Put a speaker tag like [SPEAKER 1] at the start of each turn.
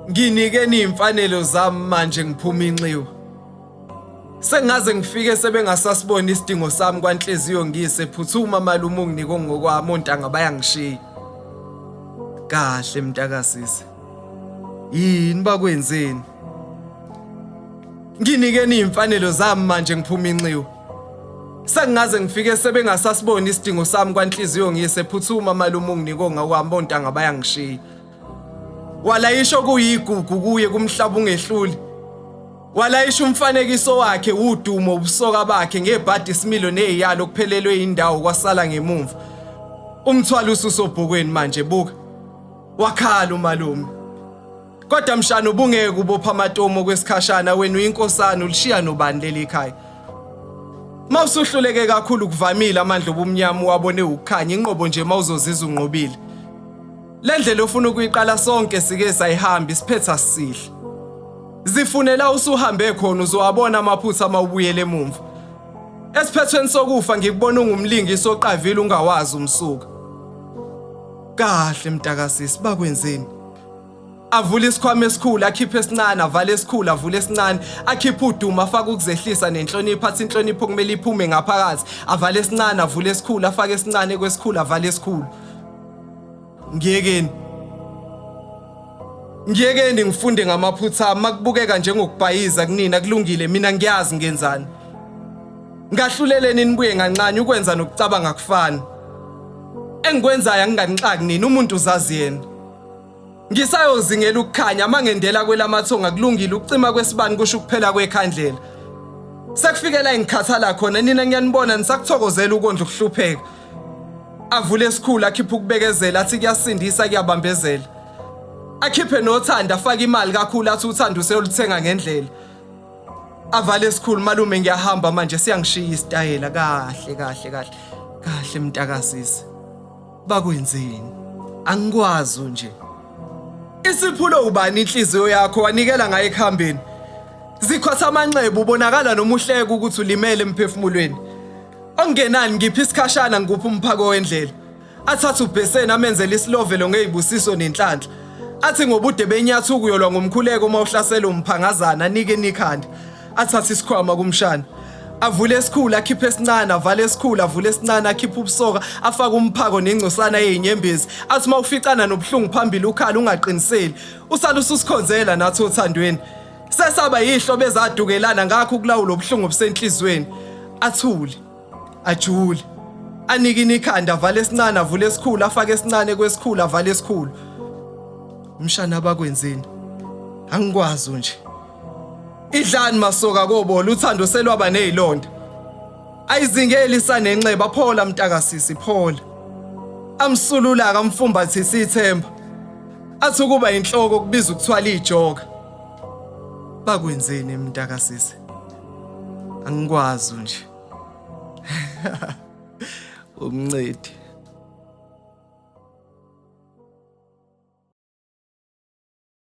[SPEAKER 1] Nginikeni imfanelo zami manje ngiphuma inxiwa. Sengaze ngifike sebengasasiboni isidingo sami kwanhliziyo ngise phuthuma malume unginike ngokwami ontanga bayangishiya. Kahle mntakasisi. Yini bakwenzeni? Nginikeni imfanelo zami manje ngiphuma inxiwa. Sengaze ngifike sebengasasiboni isidingo sami kwanhliziyo ngise phuthuma malume unginike ngokwami ontanga bayangishiya. Walayisha okuyigugu kuye kumhlaba ungehluli. Walayisha umfanekiso wakhe udumo ubusoka bakhe ngebhadi isimilo neziyalo kuphelelwe indawo kwasala ngemumva. Umthwalo ususobhokweni manje buka. Wakhala umalume. Kodwa mshana ubungeke ubopha amatomo kwesikhashana wena uyinkosana ulishiya nobani leli khaya. Mawusuhluleke kakhulu kuvamile amandla obumnyama uwabone ukukhanya inqobo nje mawuzozizwa unqobile. Le ndlela ofuna ukuyiqala sonke sike sayihamba isiphetha sisihle. Zifunela usuhambe khona uzowabona amaphutha mawubuyele emumva. Esiphethweni sokufa ngikubona ungumlingisi oqavile ungawazi umsuka. Kahle mntakasisi bakwenzeni? Avule isikhwama esikhulu akhiphe esincane avale esikhulu avule esincane akhiphe udumo afake ukuzehlisa nenhlonipho athi inhlonipho kumele iphume ngaphakathi avale esincane avule esikhulu afake esincane kwesikhulu avale esikhulu. Ngiyekeni. Ngiyekeni ngifunde ngamaphutha ami makubukeka njengokubhayiza kunina kulungile mina ngiyazi ngenzani. Ngahluleleni nibuye nganxanye ukwenza nokucabanga kufani. Engikwenzayo anginganixaki nina umuntu uzazi yena. Ngisayozingela ukukhanya mangendela kwelamathonga kulungile ukucima kwesibani kusho ukuphela kwekhandlela. Sekufikela engikhathala khona nina ngiyanibona nisakuthokozela ukondla ukuhlupheka. Avule esikhulu akhiphe ukubekezela athi kuyasindisa kuyabambezela. Akhiphe nothando afake imali kakhulu athi uthando useyoluthenga ngendlela. Avale esikhulu malume ngiyahamba manje siyangishiya isitayela kahle kahle kahle kahle mntakasisi. Bakwenzeni? Angikwazi nje. Isiphulo ubani inhliziyo yakho wanikela ngayo ekuhambeni. Zikhotha amanxeba ubonakala noma uhleka ukuthi ulimele emphefumulweni. Okungenani ngiphi isikhashana ngikuphi umphako wendlela. Athathe ubheseni amenzele isilovelo ngezibusiso nenhlanhla. Athi ngobude benyathi ukuyolwa ngomkhuleko uma uhlasela umphangazana anike nikhanda. Athathe isikhwama kumshana. Avule esikhulu akhiphe esincane avale esikhulu avule esincane akhiphe ubusoka afake umphako nengcosana yezinyembezi. Athi uma uficana nobuhlungu phambili ukhala ungaqiniseli. Usale ususikhonzela nathi othandweni. Sesaba yihlo bezadukelana ngakho ukulawula ubuhlungu obusenhlizweni. Athule. Ajule. Anikine ikhanda avale esincane avule esikhulu afake esincane kwesikhulu avale esikhulu. Mshana abakwenzeni? Angikwazi nje. Idlani masoka kobola uthando selwaba nezilonda. Ayizingeli sanenxeba phola mntakasisi phola. Amsulula akamfumbathisa ithemba. Athi ukuba inhloko kubiza ukuthwala ijoka. Bakwenzeni mntakasisi? Angikwazi nje. Umncedi.